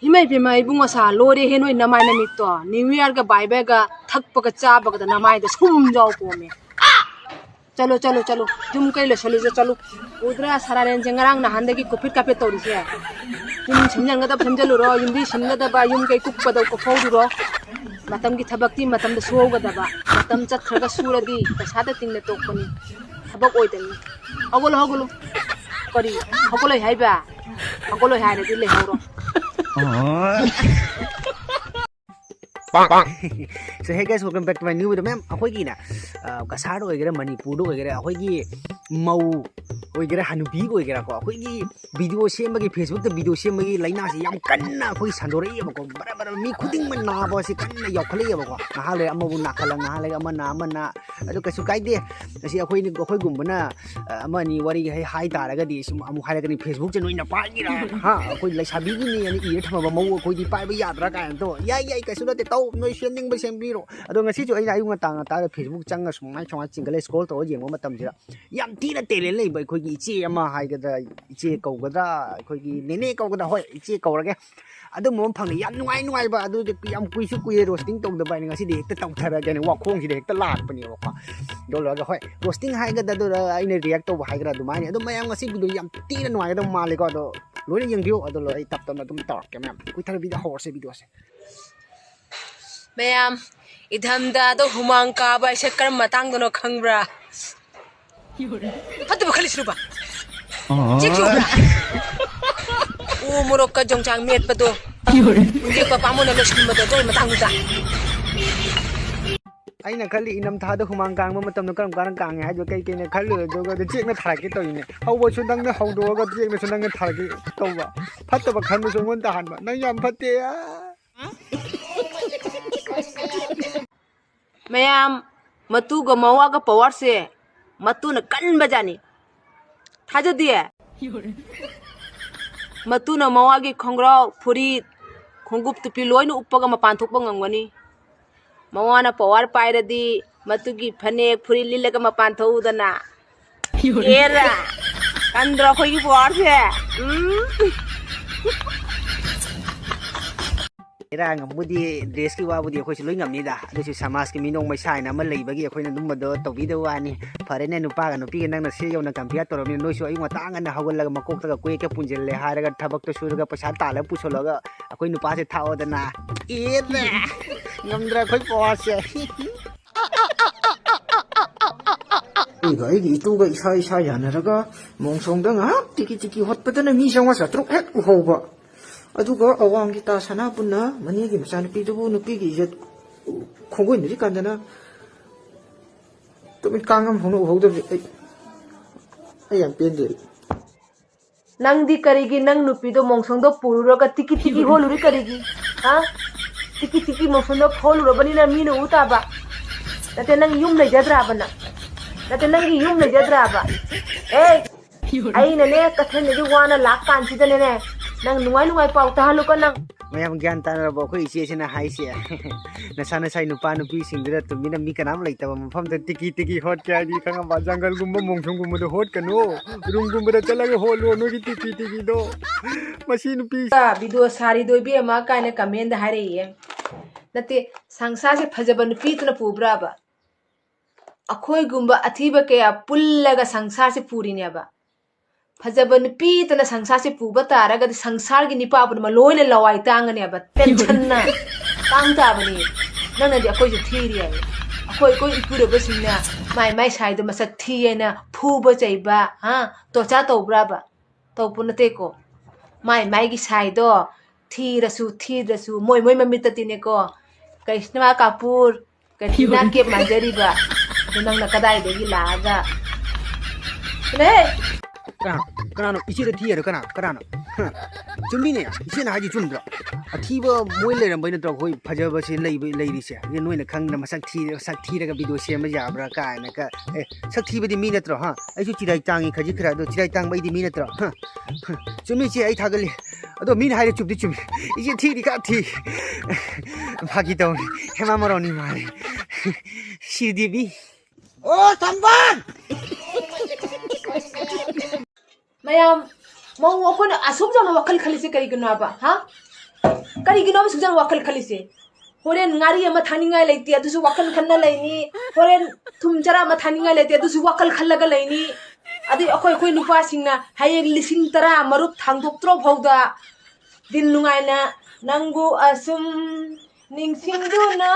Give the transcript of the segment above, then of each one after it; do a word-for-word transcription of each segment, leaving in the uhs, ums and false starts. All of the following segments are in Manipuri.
ꯏꯃꯥ ꯏꯕꯦꯝꯃ, ꯏꯕꯨꯡ ꯑꯁꯥ, ꯂꯣꯏꯔꯦꯍꯦ ꯅꯣꯏ ꯅꯃꯥꯏ ꯅꯃꯤꯠꯇꯣ꯫ New Yearꯒ ꯕꯥꯏꯕꯦꯒ ꯊꯛꯄꯒ ꯆꯥꯕꯒꯗ ꯅꯃꯥꯏꯗ ꯁꯨꯝ ꯌꯥꯎ ꯄꯣꯝꯃꯦ꯫ ꯆꯠꯂꯣ, ꯆꯠꯂꯣ, ꯆꯠꯂꯣ꯫ ꯌꯨꯝ ꯀꯩ ꯂꯣꯏꯁꯜꯂꯨꯆꯣ, ꯆꯠꯂꯨ꯫ ꯎꯗ꯭ꯔꯥ ꯁꯥꯔꯥꯔꯦꯟꯁꯦ ꯉꯔꯥꯡ ꯅꯍꯥꯟꯗꯒꯤ ꯀꯨꯞꯐꯤꯠ ꯀꯥꯐꯤꯠ ꯇꯧꯔꯤꯁꯦ? ꯌꯨꯝ ꯁꯦꯝꯖꯤꯟꯒꯗꯕ ꯁꯦꯝꯖꯤꯜꯂꯨꯔꯣ, ꯌꯨꯝꯕꯤ ꯁꯤꯟꯒꯗꯕ, ꯌꯨꯝ ꯀꯩ ꯀꯨꯞꯀꯗꯕ ꯀꯨꯞꯍꯧꯔꯨꯔꯣ꯫ ꯃꯇꯝꯒꯤ ꯊꯕꯛꯇꯤ ꯃꯇꯝꯗ ꯁꯨꯍꯧꯒꯗꯕ꯫ ꯃꯇꯝ ꯆꯠꯈ꯭ꯔꯒ ꯁꯨꯔꯗꯤ ꯄꯩꯁꯥꯗ ꯇꯤꯡꯅ ꯇꯣꯛꯄꯅꯤ꯫ ꯊꯕꯛ ꯑꯣꯏꯗꯕꯅꯤ꯫ ꯍꯧꯒꯠꯂꯣ, ꯍꯧꯒꯠꯂꯣ꯫ ꯀꯔꯤ? ꯍꯧꯒꯠꯂꯣꯏ ꯍꯥꯏꯕ? ꯍꯧꯒꯠꯂꯣꯏ ꯍꯥꯏꯔꯗꯤ ꯂꯩꯍꯧꯔꯣ꯫ So hey guys, welcome back to my new video. ꯃꯦꯝ, ꯑꯩꯈꯣꯏꯒꯤꯅꯦ, ꯑ, ꯀꯁꯥꯔꯗ ꯑꯣꯏꯒꯦꯔꯥ, ꯃꯅꯤꯄꯨꯔꯗ ꯑꯣꯏꯒꯦꯔꯥ, ꯑꯩꯈꯣꯏꯒꯤ ꯃꯧ ꯑꯣꯏꯒꯦꯔꯥ, ꯍꯅꯨꯕꯤ ꯑꯣꯏꯒꯦꯔꯥꯀꯣ, ꯑꯩꯈꯣꯏꯒꯤ video ꯁꯦꯝꯕꯒꯤ, Facebookꯇ video ꯁꯦꯝꯕꯒꯤ ꯂꯥꯏꯅꯥꯁꯤ ꯌꯥꯝ ꯀꯟꯅ ꯑꯩꯈꯣꯏ ꯁꯟꯗꯣꯔꯛꯏꯕꯀꯣ꯫ ꯕꯔ ꯕꯔ ꯃꯤ ꯈꯨꯗꯤꯡꯃꯛ ꯅꯥꯕꯁꯤ ꯀꯟꯅ ꯌꯥꯎꯈꯠꯂꯛꯏꯕꯀꯣ꯫ ꯉꯥꯏꯍꯥꯛ ꯂꯩꯔ ꯑꯃꯕꯨ ꯅꯥꯈꯠꯂꯛ, ꯉꯥꯏꯍꯥꯛ ꯂꯩꯔ ꯑꯃꯅ, ꯑꯃꯅ, ꯑꯗꯨ ꯀꯩꯁꯨ ꯀꯥꯏꯗꯦ꯫ ꯑꯁꯤ ꯑꯩꯈꯣꯏꯅ, ꯑꯩꯈꯣꯏꯒꯨꯝꯕꯅ, ꯑ, ꯑꯃ ꯑꯅꯤ ꯋꯥꯔꯤ ꯍꯥꯏ, ꯍꯥꯏ ꯇꯥꯔꯒꯗꯤ ꯁꯨꯝ ꯑꯃꯨꯛ ꯍꯥꯏꯔꯛꯀꯅꯤ, "Facebookꯁꯦ ꯅꯣꯏꯅ ꯄꯥꯏꯔꯤꯔꯥ?" ꯍꯥ, ꯑꯩꯈꯣꯏ ꯂꯩꯁꯥꯕꯤꯒꯤꯅꯦꯅ ꯏꯔ ꯊꯝꯃꯕ ꯃꯧ ꯑꯩꯈꯣꯏꯗꯤ ꯄꯥꯏꯕ ꯌꯥꯗ꯭ꯔꯥ ꯀꯥꯏꯅ ꯇꯧ꯫ ꯌꯥꯏ, ꯌꯥꯏ, ꯀꯩꯁꯨ ꯅꯠꯇꯦ, ꯇꯧ, ꯅꯣꯏ ꯁꯦꯝꯅꯤꯡꯕ ꯁꯦꯝꯕꯤꯔꯣ꯫ ꯑꯗꯣ ꯉꯁꯤꯁꯨ ꯑꯩꯅ ꯑꯌꯨꯛ ꯉꯟꯇꯥ ꯉꯟꯇꯥꯗ Facebook ꯆꯪꯉ ꯁꯨꯃꯥꯏ ꯁꯨꯃꯥꯏꯅ ꯆꯤꯡꯈꯠꯂ scroll ꯇꯧꯔ ꯌꯦꯡꯕ ꯃꯇꯝꯁꯤꯗ ꯌꯥꯝ ꯊꯤꯅ talent ꯂꯩꯕ ꯑꯩꯈꯣꯏꯒꯤ ꯏꯆꯦ ꯑꯃ ꯍꯥꯏꯒꯗ꯭ꯔꯥ, ꯏꯆꯦ ꯀꯧꯒꯗ꯭ꯔꯥ, ꯑꯩꯈꯣꯏꯒꯤ ꯅꯦꯅꯦ ꯀꯧꯒꯗ꯭ꯔꯥ, ꯍꯣꯏ, ꯏꯆꯦ ꯀꯧꯔꯒꯦ꯫ ꯑꯗꯨꯝꯕ ꯑꯃ ꯐꯪꯉꯦ꯫ ꯌꯥꯝ ꯅꯨꯡꯉꯥꯏ, ꯅꯨꯡꯉꯥꯏꯕ꯫ ꯑꯗꯨꯗꯤ ꯌꯥꯝ ꯀꯨꯏꯁꯨ ꯀꯨꯏꯔꯦ roasting ꯇꯧꯗꯕ ꯍꯥꯏꯅ ꯉꯁꯤꯗꯤ ꯍꯦꯛꯇ ꯇꯧꯊꯔꯒꯦꯅꯦ, ꯋꯥꯈꯣꯡꯁꯤꯗ ꯍꯦꯛꯇ ꯂꯥꯛꯄꯅꯦꯕꯀꯣ꯫ ꯑꯗꯣ ꯂꯣꯏꯔꯒ, ꯍꯣꯏ, roasting ꯍꯥꯏꯒꯗ꯭ꯔꯥ, ꯑꯗꯨꯗ ꯑꯩꯅ react ꯇꯧꯕ ꯍꯥꯏꯒꯗ꯭ꯔꯥ, ꯑꯗꯨꯃꯥꯏꯅ ꯑꯗꯨꯝ ꯃꯌꯥꯝ ꯉꯁꯤ video ꯌꯥꯝ ꯊꯤꯅ ꯅꯨꯡꯉꯥꯏꯒꯗꯕ ꯃꯥꯜꯂꯦꯀꯣ꯫ ꯑꯗꯣ ꯂꯣꯏꯅ ꯌꯦꯡꯕꯤꯌꯨ꯫ ꯑꯗꯣ ꯂꯣꯏ ꯑꯩ ꯇꯞ ꯇꯞꯅ ꯑꯗꯨꯝ ꯇꯧꯔꯛꯀꯦ ꯃꯌꯥꯝ꯫ ꯀꯨꯏꯊꯔ video ꯍꯧꯔꯁꯦ videoꯁꯦ꯫ ꯃꯌꯥꯝ, ꯏꯊꯝꯊꯥꯗ ꯍꯨꯃꯥꯡ ꯀꯥꯕ ꯍꯥꯏꯁꯦ ꯀꯔꯝꯕ ꯃꯇꯥꯡꯗꯅꯣ ꯈꯪꯕ꯭ꯔꯥ? ꯐꯠꯇꯕ ꯈꯜꯂꯤꯁꯤꯔꯨꯕ? ꯆꯦꯛ ꯆꯨꯕ꯭ꯔꯥ? ꯎ ꯃꯣꯔꯣꯛꯀ ꯌꯣꯡꯆꯥꯡ ꯃꯦꯠꯄꯗꯣ, ꯌꯦꯛꯄ ꯄꯥꯝꯃꯨꯅ ꯂꯣꯏꯁꯤꯟꯕꯗꯣ, ꯑꯗꯨꯒꯤ ꯃꯇꯥꯡꯗꯨꯗ꯫ ꯑꯩꯅ ꯈꯜꯂꯤ, ꯏꯅꯝꯊꯥꯗ ꯍꯨꯃꯥꯡ ꯀꯥꯡꯕ ꯃꯇꯝꯗ ꯀꯔꯝ ꯀꯥꯟꯗ ꯀꯥꯡꯉꯦ ꯍꯥꯏꯗꯣ ꯀꯩ ꯀꯩꯅ ꯈꯜꯂꯨꯔꯦ, ꯑꯗꯨꯒ ꯑꯗꯨ ꯆꯦꯛꯅ ꯊꯥꯔꯛꯀꯦ ꯇꯧꯔꯤꯅꯦ꯫ ꯍꯧꯕꯁꯨ ꯅꯪꯅ ꯍꯧꯗꯣꯛꯑꯒ ꯆꯦꯛꯅꯁꯨ ꯅꯪꯅ ꯊꯥꯔꯛꯀꯦ ꯇꯧꯕ꯫ ꯐꯠꯇꯕ ꯈꯟꯕꯁꯨ ꯑꯩꯉꯣꯟꯗ ꯇꯥꯍꯟꯕ꯫ ꯅꯪ ꯌꯥꯝ ꯐꯠꯇꯦ꯫ ꯃꯌꯥꯝ, ꯃꯇꯨꯒ ꯃꯋꯥꯒ powerꯁꯦ ꯃꯇꯨꯅ ꯀꯟꯕꯖꯥꯠꯅꯤ꯫ ꯊꯥꯖꯗꯦ? ꯃꯇꯨꯅ ꯃꯋꯥꯒꯤ ꯈꯣꯡꯒ꯭ꯔꯥꯎ, ꯐꯨꯔꯤꯠ, ꯈꯣꯡꯒꯨꯞ, ꯇꯨꯄꯤ ꯂꯣꯏꯅ ꯎꯞꯄꯒ ꯃꯄꯥꯟ ꯊꯣꯛꯄ ꯉꯝꯒꯅꯤ꯫ ꯃꯋꯥꯅ power ꯄꯥꯏꯔꯗꯤ ꯃꯇꯨꯒꯤ ꯐꯅꯦꯛ, ꯐꯨꯔꯤꯠ ꯂꯤꯠꯂꯒ ꯃꯄꯥꯟ ꯊꯣꯛꯎꯗꯅ꯫ ꯑꯦꯔꯥ! ꯀꯟꯗ꯭ꯔꯣ ꯑꯩꯈꯣꯏꯒꯤ powerꯁꯦ? ꯎꯝ? ꯏꯔꯥꯡ ꯑꯃꯕꯨꯗꯤ, dress ꯀꯤ ꯋꯥꯕꯨꯗꯤ ꯑꯩꯈꯣꯏꯁꯨ ꯂꯣꯏ ꯉꯝꯅꯤꯗ, ꯑꯗꯨꯁꯨ ꯁꯃꯥꯖꯀꯤ ꯃꯤꯅꯣꯛ ꯃꯩꯁꯥ ꯍꯥꯏꯅ ꯑꯃ ꯂꯩꯕꯒꯤ ꯑꯩꯈꯣꯏꯅ ꯑꯗꯨꯝꯕꯗꯣ ꯇꯧꯕꯤꯗꯕ ꯋꯥꯅꯤ꯫ ꯐꯔꯦꯅꯦ, ꯅꯨꯄꯥꯒ ꯅꯨꯄꯤꯒ ꯅꯪꯅ ꯁꯤ ꯌꯧꯅ compare ꯇꯧꯔꯕꯅꯤꯅ, ꯅꯣꯏꯁꯨ ꯑꯌꯨꯛ ꯉꯟꯇꯥ ꯉꯟꯅ ꯍꯧꯒꯠꯂꯒ ꯃꯀꯣꯛꯇꯒ ꯀꯨꯌꯦꯛꯀ ꯄꯨꯟꯁꯤꯜꯂꯦ ꯍꯥꯏꯔꯒ ꯊꯕꯛꯇꯣ ꯁꯨꯔꯒ ꯄꯩꯁꯥ ꯇꯥꯜꯂꯒ ꯄꯨꯁꯜꯂꯒ ꯑꯩꯈꯣꯏ ꯅꯨꯄꯥꯁꯦ ꯊꯥꯛꯑꯣꯗꯅ꯫ ꯑꯦꯅꯦ! ꯉꯝꯗ꯭ꯔꯦ ꯑꯩꯈꯣꯏ ꯄꯋꯥꯁꯦ꯫ ꯑꯩꯒ ꯑꯩꯒꯤ ꯏꯇꯨꯒ ꯏꯁꯥ ꯏꯁꯥ ꯌꯥꯅꯔꯒ ꯃꯣꯡꯁꯣꯡꯗ ꯉꯥꯏꯍꯥꯛ ꯇꯤꯀꯤ ꯇꯤꯀꯤ ꯍꯣꯠꯄꯗꯅ ꯃꯤ ꯆꯥꯝꯃꯉꯥ ꯆꯥꯇ꯭ꯔꯨꯛ ꯍꯦꯛ ꯎꯍꯧꯕ꯫ ꯑꯗꯨꯒ ꯑꯋꯥꯡꯒꯤ ꯇꯥ ꯁꯅꯥꯄꯨꯟꯅ ꯃꯅꯦꯒꯤ ꯃꯆꯥꯅꯨꯄꯤꯗꯨꯕꯨ ꯅꯨꯄꯤꯒꯤ ꯏꯖꯠ ꯈꯣꯡꯒꯣꯏꯅꯔꯤ ꯀꯥꯟꯗꯅ ꯇꯨꯃꯤꯠ ꯀꯥꯡ ꯑꯃ ꯐꯥꯎꯅ ꯎꯍꯧꯗꯕꯁꯦ ꯑꯩ, ꯑꯩ ꯌꯥꯝ ꯄꯦꯟꯗꯦ꯫ ꯅꯪꯗꯤ ꯀꯔꯤꯒꯤ ꯅꯪ ꯅꯨꯄꯤꯗꯣ ꯃꯣꯡꯁꯣꯡꯗꯣ ꯄꯨꯔꯨꯔꯒ ꯇꯤꯀꯤ ꯇꯤꯀꯤ ꯍꯣꯜꯂꯨꯔꯤ ꯀꯔꯤꯒꯤ? ꯍꯥ? ꯇꯤꯀꯤ ꯇꯤꯀꯤ ꯃꯣꯡꯁꯣꯡꯗꯣ ꯍꯣꯜꯂꯨꯔꯕꯅꯤꯅ ꯃꯤꯅ ꯎ ꯇꯥꯕ꯫ ꯅꯠꯇꯦ, ꯅꯪ ꯌꯨꯝ ꯂꯩꯖꯗ꯭ꯔꯥꯕ ꯅꯪ? ꯅꯠꯇꯦ, ꯅꯪꯒꯤ ꯌꯨꯝ ꯂꯩꯖꯗ꯭ꯔꯥꯕ? ꯑꯦ, ꯑꯩꯅꯅꯦ ꯀꯊꯦꯟꯗꯒꯤ ꯋꯥꯅ ꯂꯥꯛ ꯀꯥꯟꯁꯤꯗꯅꯦꯅꯦ, ꯅꯪ ꯅꯨꯡꯉꯥꯏ ꯅꯨꯡꯉꯥꯏ ꯄꯥꯎ ꯇꯥꯍꯜꯂꯨꯀꯣ ꯅꯪ꯫ ꯃꯌꯥꯝ ꯒ꯭ꯌꯥꯟ ꯇꯥꯅꯔꯕꯣ ꯑꯩꯈꯣꯏ ꯏꯆꯦꯁꯤꯅ ꯍꯥꯏꯁꯦ? ꯅꯁꯥ ꯅꯁꯥꯏ ꯅꯨꯄꯥ ꯅꯨꯄꯤꯁꯤꯡꯗꯨꯗ ꯇꯨꯃꯤꯟꯅ ꯃꯤ ꯀꯅꯥꯝ ꯂꯩꯇꯕ ꯃꯐꯝꯗ ꯇꯤꯀꯤ ꯇꯤꯀꯤ ꯍꯣꯠꯀꯦ ꯍꯥꯏꯗꯤ ꯈꯪꯉꯕ? ꯖꯪꯒꯜꯒꯨꯝꯕ ꯃꯣꯡꯁꯣꯡꯒꯨꯝꯕꯗ ꯍꯣꯠꯀꯅꯨ꯫ ꯔꯨꯝꯒꯨꯝꯕꯗ ꯆꯠꯂꯒ ꯍꯣꯠꯂꯣ ꯅꯣꯏꯒꯤ ꯇꯤꯀꯤ ꯇꯤꯀꯤꯗꯣ꯫ ꯃꯁꯤ ꯅꯨꯄꯤ꯫ ꯚꯤꯗꯤꯑꯣ ꯁꯥꯔꯤꯗꯣ ꯏꯕꯦꯝꯃ ꯀꯥꯏꯅ comment ꯍꯥꯏꯔꯛꯏꯌꯦ꯫ ꯅꯠꯇꯦ, ꯁꯪꯁꯥꯔꯁꯦ ꯐꯖꯕ ꯅꯨꯄꯤꯗꯨꯅ ꯄꯨꯕ꯭ꯔꯥꯕ? ꯑꯩꯈꯣꯏꯒꯨꯝꯕ ꯑꯊꯤꯕ ꯀꯌꯥ ꯄꯨꯜꯂꯒ ꯁꯪꯁꯥꯔꯁꯦ ꯄꯨꯔꯤꯅꯦꯕ꯫ ꯐꯖꯕ ꯅꯨꯄꯤꯇꯅ ꯁꯪꯁꯥꯔꯁꯦ ꯄꯨꯕ ꯇꯥꯔꯒꯗꯤ ꯁꯪꯁꯥꯔꯒꯤ ꯅꯤꯄꯥ ꯄꯨꯝꯅꯃꯛ ꯂꯣꯏꯅ ꯂꯋꯥꯏ ꯇꯥꯡꯒꯅꯦꯕ, tension ꯅ ꯇꯥꯡ ꯇꯥꯕꯅꯤ꯫ ꯅꯪꯅꯗꯤ ꯑꯩꯈꯣꯏꯁꯨ ꯊꯤꯔꯤ ꯍꯥꯏꯌꯦ꯫ ꯑꯩꯈꯣꯏ, ꯑꯩꯈꯣꯏ ꯏꯄꯨꯔꯣꯏꯕꯁꯤꯡꯅ ꯃꯥꯏ ꯃꯥꯏ ꯁꯥꯏꯗꯣ ꯃꯁꯛ ꯊꯤ ꯍꯥꯏꯅ ꯐꯨꯕ ꯆꯩꯕ, ꯍꯥ, torture ꯇꯧꯕ꯭ꯔꯥꯕ? ꯇꯧꯕ ꯅꯠꯇꯦꯀꯣ꯫ ꯃꯥꯏ ꯃꯥꯏꯒꯤ ꯁꯥꯏꯗꯣ ꯊꯤꯔꯁꯨ ꯊꯤꯗ꯭ꯔꯁꯨ ꯃꯣꯏ ꯃꯣꯏ ꯃꯃꯤꯠꯇꯗꯤꯅꯦꯀꯣ, ꯀ꯭ꯔꯤꯁꯅ ꯀꯥꯄꯨꯔ, ꯀ꯭ꯔꯤꯁꯅ ꯀꯦꯞ ꯃꯥꯟꯖꯔꯤꯕ ꯑꯗꯨ ꯅꯪꯅ ꯀꯗꯥꯏꯗꯒꯤ ꯂꯥꯛꯑꯒ? ꯆꯠꯂꯣꯍꯦ! ꯀꯅꯥ? ꯀꯅꯥꯅꯣ? ꯏꯆꯦꯗ ꯊꯤ ꯍꯥꯏꯔꯣ? ꯀꯅꯥ? ꯀꯅꯥꯅꯣ? ꯍ, ꯆꯨꯝꯃꯤꯅꯦ, ꯏꯆꯦꯅ ꯍꯥꯏꯁꯤ ꯆꯨꯝꯗ꯭ꯔꯣ? ꯑꯊꯤꯕ ꯃꯣꯏ ꯂꯩꯔꯝꯕꯩ ꯅꯠꯇ꯭ꯔꯣ ꯑꯩꯈꯣꯏ ꯐꯖꯕꯁꯦ ꯂꯩꯕ, ꯂꯩꯔꯤꯁꯦ? ꯑꯗꯨ ꯅꯣꯏꯅ ꯈꯪꯗꯅ ꯃꯁꯛ ꯊꯤ, ꯁꯛ ꯊꯤꯔꯒ ꯚꯤꯗꯤꯑꯣ ꯁꯦꯝꯕ ꯌꯥꯕ꯭ꯔꯥ ꯀꯥꯏꯅꯒ? ꯑꯦ, ꯁꯛ ꯊꯤꯕꯗꯤ ꯃꯤ ꯅꯠꯇ꯭ꯔꯣ? ꯍꯥ? ꯑꯩꯁꯨ ꯆꯤꯔꯥꯏ ꯇꯥꯡꯉꯤ ꯈꯖꯤꯛ ꯈꯔ, ꯑꯗꯣ ꯆꯤꯔꯥꯏ ꯇꯥꯡꯕ ꯑꯩꯗꯤ ꯃꯤ ꯅꯠꯇ꯭ꯔꯣ? ꯍꯥ? ꯆꯨꯝꯃꯤ ꯏꯆꯦ, ꯑꯩ ꯊꯥꯒꯠꯂꯤ꯫ ꯑꯗꯣ ꯃꯤꯅ ꯍꯥꯏꯔꯦ ꯆꯨꯝꯗꯤ ꯆꯨꯝꯃꯤ꯫ ꯏꯆꯦ ꯊꯤꯗꯤ ꯈꯔ ꯊꯤ꯫ ꯐꯥꯒꯤ ꯇꯧꯅꯤ꯫ ꯍꯦꯃꯥ ꯃꯔꯣꯅꯤ ꯃꯥꯜꯂꯦ꯫ ꯁꯤꯗꯦꯕꯤ꯫ ꯑꯣ, ꯁꯝꯕꯥꯟ! ꯃꯌꯥꯝ, ꯃꯧ ꯑꯩꯈꯣꯏꯅ ꯑꯁꯨꯛ ꯌꯥꯝꯅ ꯋꯥꯈꯜ ꯈꯜꯂꯤꯁꯦ ꯀꯔꯤꯒꯤꯅꯣ ꯍꯥꯏꯕ? ꯍꯥ? ꯀꯔꯤꯒꯤꯅꯣꯕ ꯁꯨꯛꯖꯥꯅ ꯋꯥꯈꯜ ꯈꯜꯂꯤꯁꯦ? ꯍꯣꯔꯦꯟ ꯉꯥꯔꯤ ꯑꯃ ꯊꯥꯅꯤꯡꯉꯥꯏ ꯂꯩꯇꯦ, ꯑꯗꯨꯁꯨ ꯋꯥꯈꯜ ꯈꯟꯅ ꯂꯩꯅꯤ꯫ ꯍꯣꯔꯦꯟ ꯊꯨꯝ ꯆꯔꯥ ꯑꯃ ꯊꯥꯅꯤꯡꯉꯥꯏ ꯂꯩꯇꯦ, ꯑꯗꯨꯁꯨ ꯋꯥꯈꯜ ꯈꯜꯂꯒ ꯂꯩꯅꯤ꯫ ꯑꯗꯩ ꯑꯩꯈꯣꯏ, ꯑꯩꯈꯣꯏ ꯅꯨꯄꯥꯁꯤꯡꯅ ꯍꯌꯦꯡ ꯂꯤꯁꯤꯡ ꯇꯔꯥ ꯃꯔꯨꯞ ꯊꯥꯡꯗꯣꯛꯇ꯭ꯔꯣ ꯐꯥꯎꯗ ꯗꯤꯟ ꯅꯨꯡꯉꯥꯏꯅ "ꯅꯪꯕꯨ ꯑꯁꯨꯝ ꯅꯤꯡꯁꯤꯡꯗꯨꯅ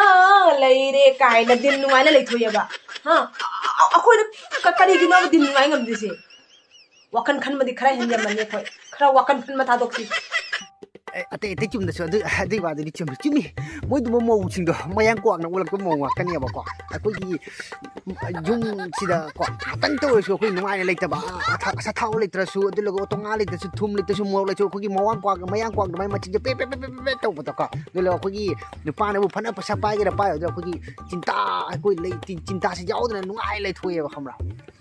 ꯂꯩꯔꯦ" ꯀꯥꯏꯅ ꯗꯤꯟ ꯅꯨꯡꯉꯥꯏꯅ ꯂꯩꯊꯣꯛꯑꯦꯕ꯫ ꯍꯥ? ꯑ-, ꯑ-, ꯑꯩꯈꯣꯏꯅ ꯀ-, ꯀꯔꯤꯒꯤꯅꯣꯕ ꯗꯤꯟ ꯅꯨꯡꯉꯥꯏ ꯉꯝꯗ꯭ꯔꯤꯁꯦ? ꯋꯥꯈꯜ ꯈꯟꯕꯗꯤ ꯈꯔ ꯍꯦꯟꯖꯟꯕꯅꯤ ꯑꯩꯈꯣꯏ꯫ ꯈꯔ ꯋꯥꯈꯜ ꯈꯟꯕ ꯊꯥꯗꯣꯛꯁꯤ꯫ ꯑꯦ, ꯑꯇꯩ ꯑꯇꯩ ꯆꯨꯝꯗꯁꯨ ꯑꯗꯨ, ꯑꯗꯨꯏ ꯋꯥꯗꯨꯗꯤ ꯆꯨꯝꯃꯤ, ꯆꯨꯝꯃꯤ꯫ ꯃꯣꯏꯗꯨꯕꯨ ꯃꯧꯁꯤꯡꯗꯣ ꯃꯌꯥꯡ ꯀ꯭ꯋꯥꯛꯅ ꯑꯣꯜꯂꯛꯄ ꯃꯧ ꯉꯥꯛꯇꯅꯦꯕꯀꯣ꯫ ꯑꯩꯈꯣꯏꯒꯤ ꯌꯨꯝꯁꯤꯗꯀꯣ ꯉꯥꯛꯇꯪꯇ ꯑꯣꯏꯔꯁꯨ ꯑꯩꯈꯣꯏ ꯅꯨꯡꯉꯥꯏꯅ ꯂꯩꯇꯕ, ꯑ-, ꯑꯊꯥ-, ꯑꯁꯥꯊꯥꯎ ꯂꯩꯇ꯭ꯔꯁꯨ, ꯑꯗꯨ ꯂꯣꯏꯔꯒ ꯑꯣꯇꯣꯉꯥ ꯂꯩꯇ꯭ꯔꯁꯨ, ꯊꯨꯝ ꯂꯩꯇ꯭ꯔꯁꯨ, ꯃꯣꯔꯣꯛ ꯂꯩꯇ꯭ꯔꯁꯨ, ꯑꯩꯈꯣꯏꯒꯤ ꯃꯋꯥꯡ ꯀ꯭ꯋꯥꯛ, ꯃꯌꯥꯡ ꯀ꯭ꯋꯥꯛ ꯑꯗꯨꯃꯥꯏꯅ ꯃꯆꯤꯟꯁꯦ ꯄꯦ ꯄꯦ ꯄꯦ ꯄꯦ ꯄꯦ ꯇꯧꯕꯗꯀꯣ꯫ ꯑꯗꯨ ꯂꯣꯏꯔꯒ ꯑꯩꯈꯣꯏꯒꯤ ꯅꯨꯄꯥꯅꯕꯨ ꯐꯅ ꯄꯩꯁꯥ ꯄꯥꯏꯒꯦꯔꯥ ꯄꯥꯏꯔꯣꯏꯗ꯭ꯔꯥ, ꯑꯩꯈꯣꯏꯒꯤ ꯆꯤꯟꯇꯥ, ꯑꯩꯈꯣꯏ ꯂꯩ-, ꯆꯤꯟ-, ꯆꯤꯟꯇꯥꯁꯤ ꯌꯥꯎꯗꯅ ꯅꯨꯡꯉꯥꯏ ꯂꯩꯊꯣꯛꯑꯦꯕ, ꯈꯪꯕ꯭ꯔꯥ?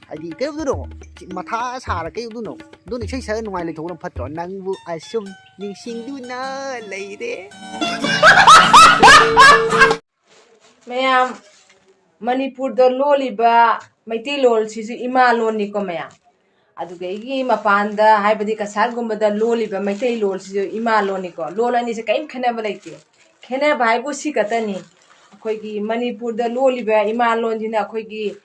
ꯍꯥꯏꯗꯤ ꯀꯩꯗꯧꯗꯣꯏꯅꯣ? ꯆꯤ-, ꯃꯊꯥ ꯁꯥꯔ ꯀꯩꯗꯧꯗꯣꯏꯅꯣ? ꯑꯗꯨꯅ ꯏꯁꯩ ꯁꯛꯑ ꯅꯨꯡꯉꯥꯏ ꯂꯩꯊꯣꯛꯄꯅ ꯐꯠꯇ꯭ꯔꯣ? "ꯅꯪꯕꯨ ꯑꯁꯨꯝ ꯅꯤꯡꯁꯤꯡꯗꯨꯅ ꯂꯩꯔꯦ"꯫ ꯃꯌꯥꯝ, ꯃꯅꯤꯄꯨꯔꯗ ꯂꯣꯜꯂꯤꯕ ꯃꯩꯇꯩꯂꯣꯟꯁꯤꯁꯨ ꯏꯃꯥ ꯂꯣꯟꯅꯤꯀꯣ ꯃꯌꯥꯝ꯫ ꯑꯗꯨꯗꯒꯤ ꯃꯄꯥꯟꯗ, ꯍꯥꯏꯕꯗꯤ ꯀꯁꯥꯔꯒꯨꯝꯕꯗ ꯂꯣꯜꯂꯤꯕ ꯃꯩꯇꯩꯂꯣꯟꯁꯤꯁꯨ ꯏꯃꯥ ꯂꯣꯟꯅꯤꯀꯣ꯫ ꯂꯣꯜ ꯑꯅꯤꯁꯦ ꯀꯔꯤꯝ ꯈꯦꯠꯅꯕ ꯂꯩꯇꯦ꯫ ꯈꯦꯠꯅꯕ ꯍꯥꯏꯕꯨ ꯁꯤ ꯈꯛꯇꯅꯤ꯫ ꯑꯩꯈꯣꯏꯒꯤ ꯃꯅꯤꯄꯨꯔꯗ ꯂꯣꯜꯂꯤꯕ ꯏꯃꯥ ꯂꯣꯟꯁꯤꯅ ꯑꯩꯈꯣꯏꯒꯤ